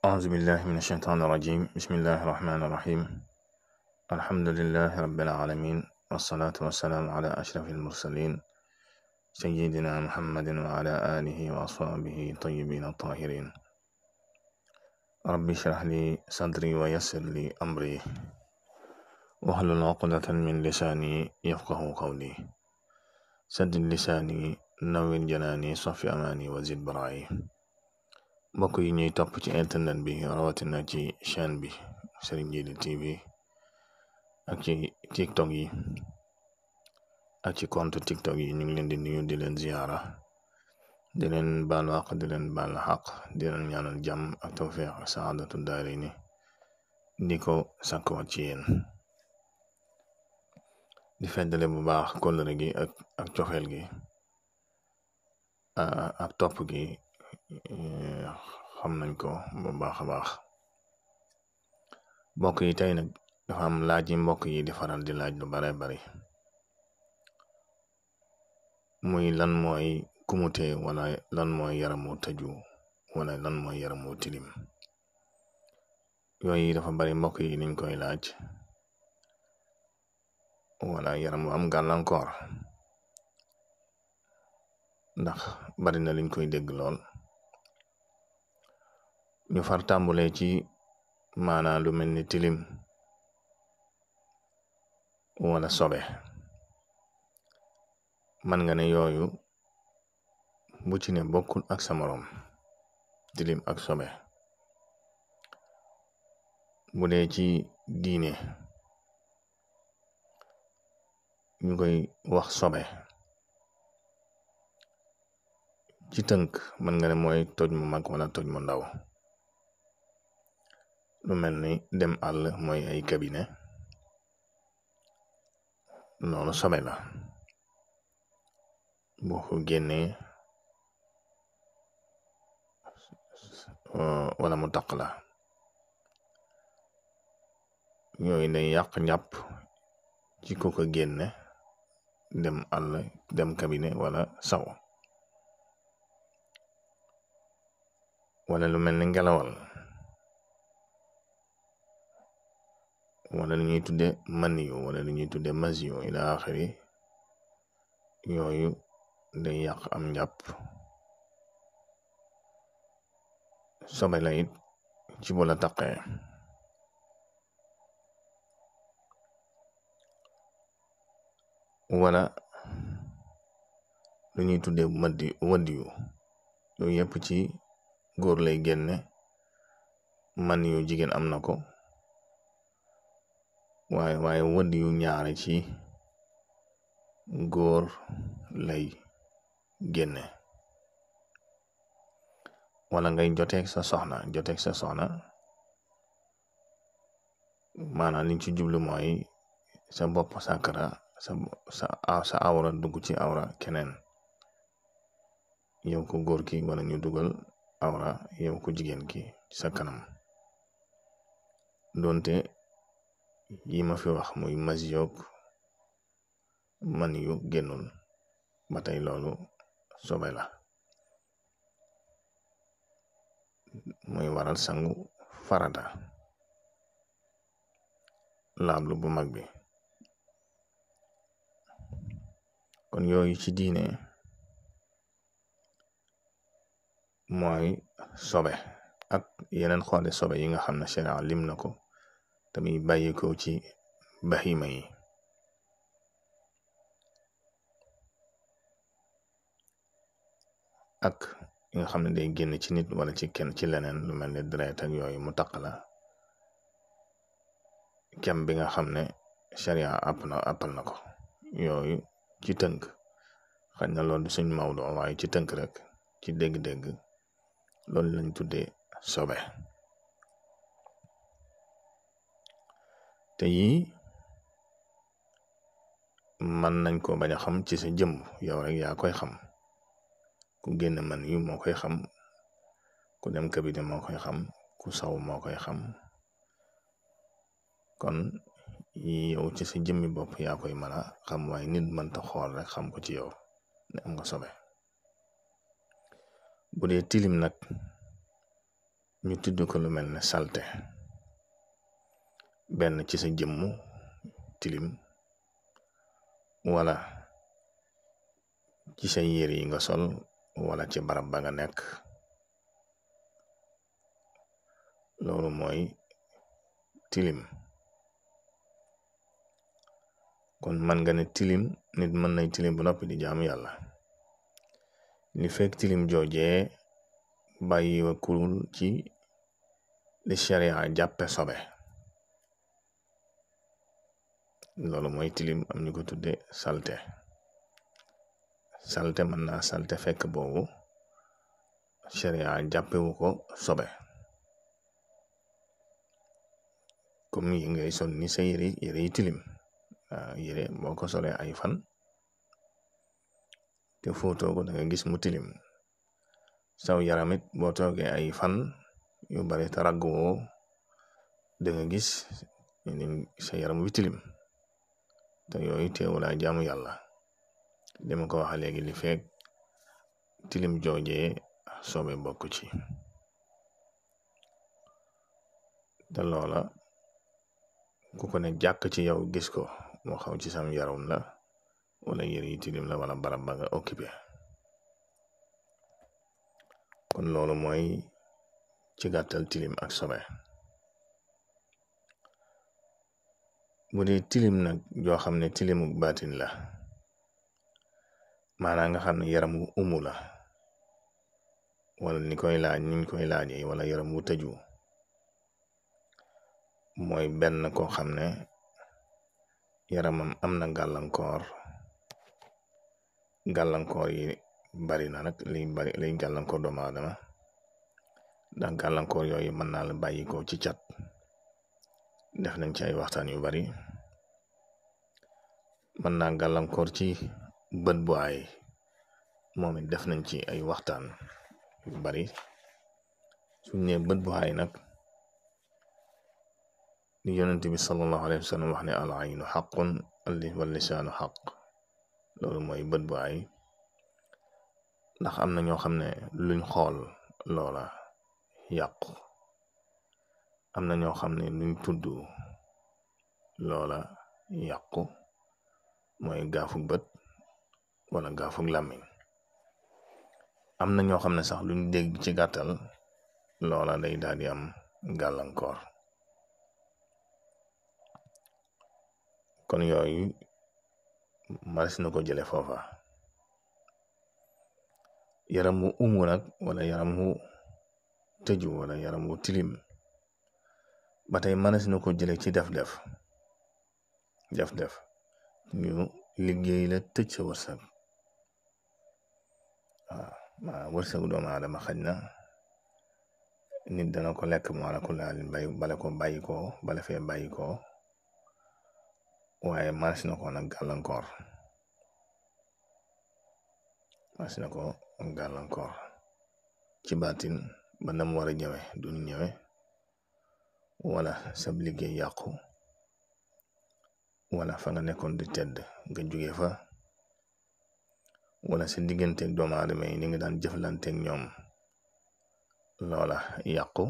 أعوذ بالله من الشيطان الرجيم. بسم الله الرحمن الرحيم. الحمد لله رب العالمين، والصلاة والسلام على أشرف المرسلين سيدنا محمد وعلى آله وأصحابه طيبين الطاهرين. رب اشرح لي صدري ويسر لي أمري واحلل عقدة من لساني يفقه قولي. سدد لساني نوّر جناني صفي أماني وزد برائي. mbokk yi ñuy topp ci internet bi rawatina ci chaîne bi Serigne Djily TV ak ci tiktok yi ak ci compte tiktok yi ñu ngi leen di nuyu di leen ziyaara, di leen baalu àq, di leen baal xaq, di leen ñaanal jàmm ak tawfiq ak saadatu daarayni di ko sàkkuwaat ci yéen, di feddale bu baax kóllëre gi ak cofeel gi ak topp gi. Xam nañ ko bu baax a baax. mbokk yi tey nag dafa am laaj yi mbokk yi di faral di laaj lu bare bari, muy lan mooy kumute wala lan mooy yaramu tëju wala lan mooy yaramu tilim. yooyu dafa bari mbokk yi niñ koy laaj, wala yaram bu am gàllankoor, ndax bari na liñ koy dégg lool. ñu far tàmbulee ci maanaa lu mel ni tilim wala sobe. man nga ne yooyu bu ci ne bokkul ak sa moroom, tilim ak sobe. bu dee ci diine ñu koy wax sobe, ci tënk mën nga ne mooy toj mu mag wala toj mu ndaw. lu mel ni dem àll mooy ay cabinet, loolu sobe la. boo ko génnee wala mu taq la, yooyu day yàq njàpp ci ko ko génne dem àll, dem cabinet wala saw. wala lu mel ni ngelawal, wala lu ñuy tudde maniyu wala lu ñuy tudde masiyu ila axiri, yooyu day yàq am njàpp. sobe la it ci bu la taqee. wala lu ñuy tudde wadiyu, yooyu yëpp ci góor lay génne, maniyu jigéen am na ko, waaye wadiyu ñaare ci góor lay génne. wala ngay joteeg sa soxna, maanaam liñ ci jublu mooy sa bopp sàkkara, sa awra dugg ci awra keneen, yow ko góor ki, wala ñu dugal awra yow ko jigéen ki sa kanam. doonte yi ma fi wax muy masiyoog man yu génnul, ba tey loolu sobe la, muy waral sangu farata, laablu bu mag bi. kon yooyu ci diine mooy sobe, ak yeneen xoole sobe yi nga xam ne sharia lim na ko tamit bàyyi ko ci bahima yi. ak yi nga xam ne day génn ci nit wala ci kenn ci leneen, lu mel ni deret ak yooyu mu taq la, kem bi nga xam ne sharia appal na ko. yooyu ci tënk, xañ na loolu du suñ mawdo, waaye ci tënk rek, ci dégg-dégg, loolu lañ tuddee sobe. te yii mën nañ ko bañ a xam ci sa jëmm, yow rek yaa koy xam. ku génn man yu moo koy xam, ku dem cabinet moo koy xam, ku saw moo koy xam. kon yow ci sa jëmmi bopp yaa koy mën a xam, waaye nit mënta xool rek xam ko ci yow ne am nga sobe. bu dee tilim nag ñu tudd ko lu mel ne salte, benn ci sa jëmmu tilim wala ci sa yére yi nga sol wala ci barab ba nga nekk. loolu mooy tilim. kon man nga ne tilim, nit mën nay tilim bu noppi di jaamu yàlla li fekk tilim joojee bàyyi wa kurul ci li sharia jàppe sobe. loolu mooy tilim. am ñu ko tudde salte. salte mën naa salte fekk boobu sharia jàppewu ko sobe, comme yi ngay sol ni sa yére yi tilim. yére boo ko solee ay fan te footoo ko da nga gis mu tilim. saw yaramit boo toogee ay fan yu bari te ragguwoo da nga gis sa yaram wi tilim, te yooyu teewulaa jaamu yàlla. dama ko waxa léegi li fekk tilim joojee sobe bokk ci. te loola ku ko ne jàkk ci yow gis ko, moo xaw ci sam yaram la wala yére yi tilim la wala barab ba nga occupé. kon loolu mooy ci gàttal tilim ak sobe. bu dee tilim nag joo xam ne tilimu baatin la, maanaam nga xam ne yaram wu umu la wala niñ koy laajee wala yaram wu tëju, mooy benn koo xam ne yaramam am na gàllankoor yi bari na nag liy gàllankoor doomu aadama, ndax gàllankoor yooyu mën naa la bàyyi ko ci cat. def nañ ci ay waxtaan yu bari. mën naa gàllankoor ci bët bu ay, moom it def nañ ci ay waxtaan yu bari. suñ ne bët bu ay nag, li yonent bi sallallahu alayhi wa sallam wax ne al aynu xaqun wal lisaanu xaq. loolu mooy bët bu ay, ndax am na ñoo xam ne luñ xool loola yàqu. am na ñoo xam ne luñ tudd loola yàqu, mooy gaafug bët wala gaafug làmmiñ. am na ñoo xam ne sax luñ dégg ci gàttal loola day daal di am gàllankoor. kon yooyu maris na ko jële foofa. yaram wu umu nag wala yaram wu tëju wala yaram wu tilim ba tey maris na ko jële ci def-def ñu liggéey la tëj sa wërsëg. waaw wërsëgu doomu aadama xaj na nit dana ko lekk mu ala ko laal bale fee bàyyi ko waaye maris na ko nag gàllankoor ci baatin ba nam war a ñëwe duñ ñëwe, wala sab liggéey yàqu, wala fa nga nekkoon di tedd nga jóge fa, wala sa digganteeg doomu aadama yi ni nga daan jëflanteeg ñoom loola yàqu,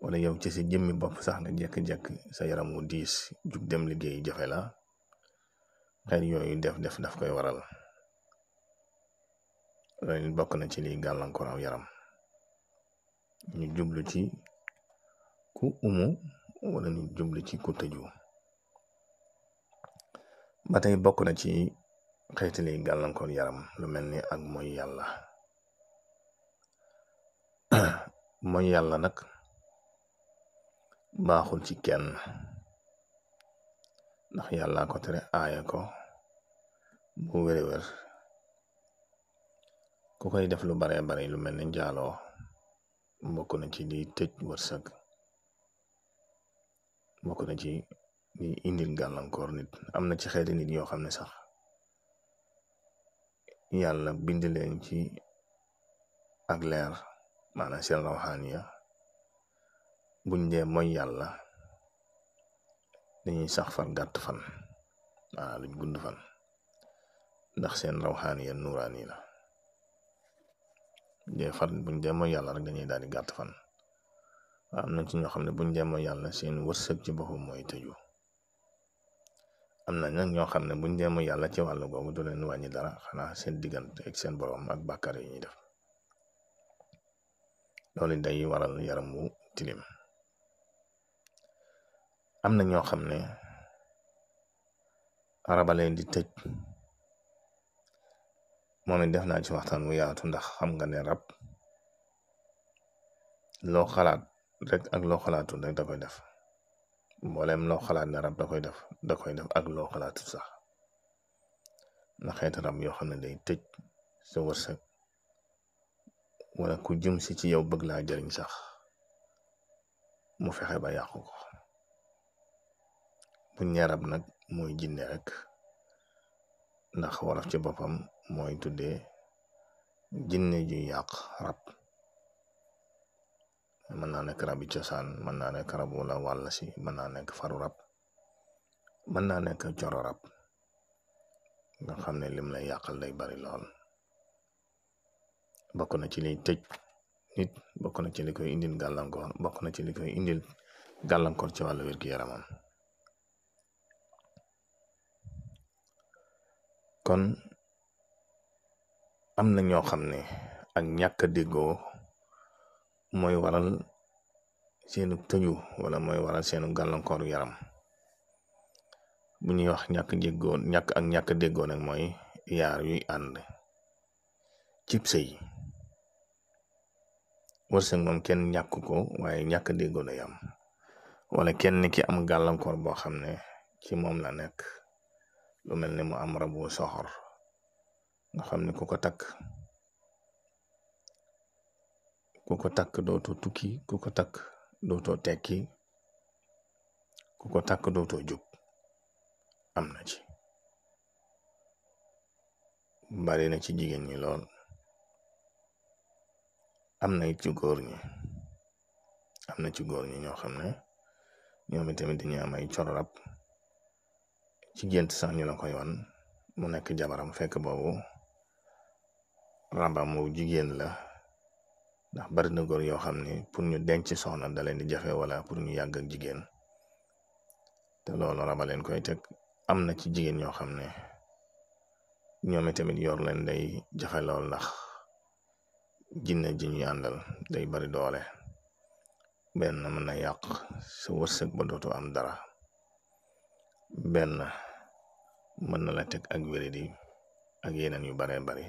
wala yow ci si jëmmi bopp sax nga jekk-jekk sa yaram wu diis jug dem liggéey jafe la. xeet yooyu daf koy waral. loolu bokk na ci liy gàllankoor aw yaram. ñu jublu ci ku umu wala ñu jublu ci ku tëju. ba tey bokk na ci xeeti liy gàllankoor yaram lu mel ni ak mooy yàlla. mooy yàlla nag baaxul ci kenn, ndax yàlla ko tere aaya ko bu wér-wér. ku koy def lu baree bari lu mel ni njaaloo bokk na ci liy tëj wërsëg, bokk na ci liy indil gàllankoor nit. am na ci xeeti nit yoo xam ne sax yàlla bind leen ci ak leer, maanaam seen rawxaaniya, buñ dee mooy yàlla dañuy sax far gàtt fan, luñ gudd fan, ndax seen rawxaaniya nuuraani la. buñ dee mooy yàlla rek dañuy daal di gàtt fan. am na ci ñoo xam ne buñ dee mooy yàlla seen wërsëg ci boppam mooy tëju. am na nag ñoo xam ne buñ dee mooy yàlla ci wàllu googu du leen wàññi dara xanaa seen diggante ak seen borom ak bàkkaar yi ñuy def. loolu day waral yaram wu tilim. am na ñoo xam ne raba leen di tëj. moom it def naa ci waxtaan wu yaatu ndax xam nga ne rab loo xalaat rek ak loo xalaatul rek da koy def. mboolem loo xalaat ne rab da koy def ak loo xalaatul sax na xeeti rab yoo xam ne day tëj sa wërsëg wala ku jëm si ci yow bëgg laa jëriñ sax mu fexe ba yàqu ko. bu ñarab nag mooy jinne rek ndax wolof ci boppam mooy tuddee jinne ju yàq rab. mën naa nekk rabi cosaan, mën naa nekk rab wala wàll si, mën naa nekk faru rab, mën naa nekk coro rab nga xam ne lim lay yàqal day bari lool. bokk na ci liy tëj nit, bokk na ci li koy indil gàllankoor, bokk na ci li koy indil gàllankoor ci wàllu wér-gu-yaramam. kon am na ñoo xam ne ak ñàkk a déggoo mooy waral seenu tëju wala mooy waral seenu gàllankooru yaram. bu ñuy wax ñàkk a déggoo nag mooy yaar yuy ànd cib sëy. wërsëg moom kenn ñàkk ko, waaye ñàkk a déggoo day am, wala kenn ki am gàllankoor boo xam ne ci moom la nekk. lu mel ni mu am rabu soxor nga xam ne ku ko takk dootoo tukki, ku ko takk dootoo tekki, ku ko takk dootoo jóg. am na ci bari na ci jigéen ñi lool. am na it ci góor ñi, ñoo xam ne ñoom itamit dañuy am ay coro rab ci gént sax ñu la koy wan mu nekk jabaram fekk boobu rabam mu jigéen la. ndax bari na góor yoo xam ne pour ñu denc soxna da leen di jafe, wala pour ñu yàgg ak jigéen te loolu raba leen koy teg. am na ci jigéen ñoo xam ne ñoom itamit yor leen day jafe lool, ndax jinne ji ñuy àndal day bari doole. benn mën na yàq sa wërsëg ba dootoo am dara, benn mën na la teg ak wéradi ak yeneen yu baree bari.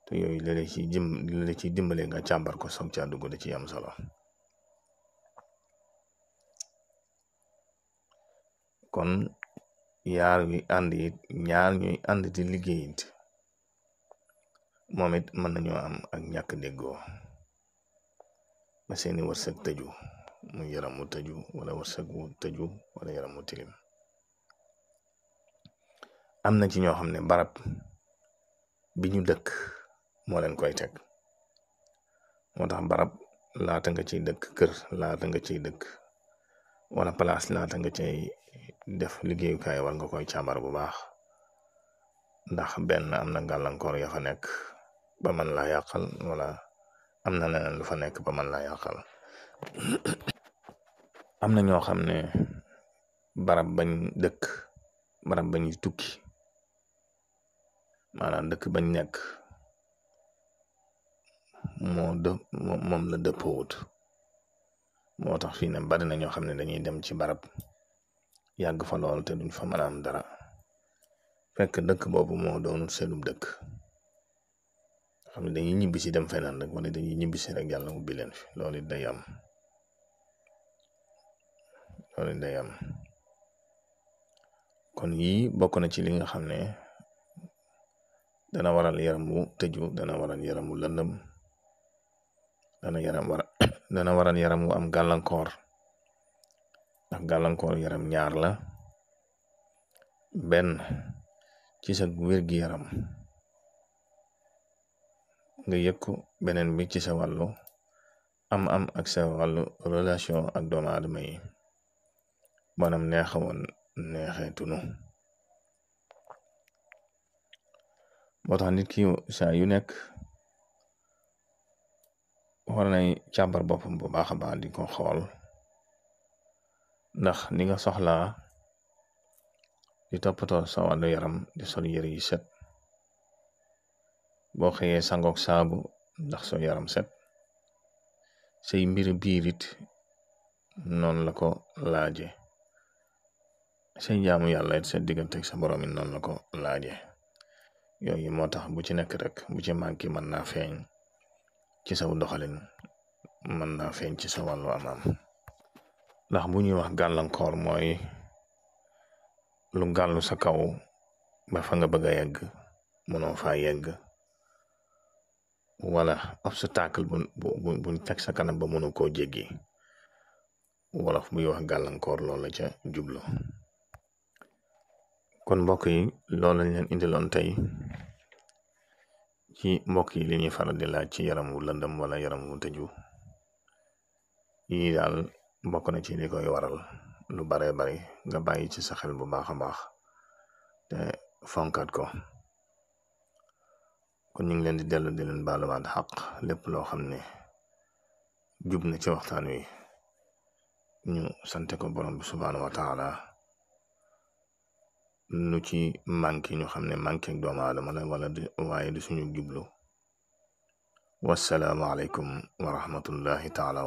te yooyu li la ci dimbale nga càmbar ko soog caa dugg da ci am solo. kon yaar wi ànd it, ñaar ñuy ànd di liggéey it moom it mën nañoo am ak ñàkk déggoo ba seeni wërsëg tëju, mu yaram mu tëju wala wërsëg wu tëju wala yaram mu tilim. am na ci ñoo xam ne barab bi ñu dëkk moo leen koy teg. moo tax barab laata nga ciy dëkk, kër laata nga ciy dëkk, wala place laata nga cay def liggéeyukaay war nga koy càmbar bu baax. ndax benn am na gàllankoor ya fa nekk ba mën laa yàqal, wala am na leneen lu fa nekk ba mën laa yàqal. am na ñoo xam ne barab bañ dëkk, barab bañuy tukki, maanaam dëkk bañ nekk moom la dëppoowut. moo tax fii ne bari na ñoo xam ne dañuy dem ci barab yàgg fa lool te duñ fa mën a am dara, fekk dëkk boobu moo doonul seenub dëkk. xam ne dañuy ñibbisi dem feneen rek, wala dañuy ñibbisi rek yàlla ubbi leen fi. loolu it day am. kon yii bokk na ci li nga xam ne dana waral yaram wu tëju, dana waral yaram wu lëndëm, dana waral yaram wu am gàllankoor. ndax gàllankoor yaram ñaar la, benn ci sa wér-gi-yaram nga yëg ko, beneen bi ci sa wàllu am ak sa wàllu relation ak doomu aadama yi, maanaam neexeetunu. moo tax nit ki saa yu nekk war nay càmbar boppam bu baax a baax di ko xool ndax ni nga soxlaa di toppatoo sa wàllu yaram di sol yëre yi set boo xëyee sangook saabu ndax so yaram set say mbir biirit noonu la ko laaje say jaamu yàlla it sa diggante sa borom it noonu la ko laaje yooyu moo tax bu ci nekk rek bu ci manqué mën naa feeñ ci saw doxalin mën naa feeñ ci sa wàllu amaam ndax bu ñuy wax gàllankoor mooy lu gàllu sa kaw ba fa nga bëgg a yegg mënoo faa yegg wala obstacle buñ teg sa kanam ba mënu koo jéggi wolof buy wax gàllankoor loolu la ca jublu kon mbokk yi loolu lañ leen indiloon tey ci mbokk yi li ñuy faral di laaj ci yaram wu lëndëm wala yaram wu tëju yi daal bokk na ci li koy waral lu bare bari nga bàyyi ci sa xel bu baax a baax te fonkat ko kon ñu ngi leen di dellu di leen baaluwaat xaq lépp loo xam ne jub na ci waxtaan wi ñu sante ko borom bi subhaanahu wa taala lu ci manqué ñu xam ne manqué ak doomu aadama la wala waaye du suñu jublu wassalaamu aleykum wa rahmatullahi taala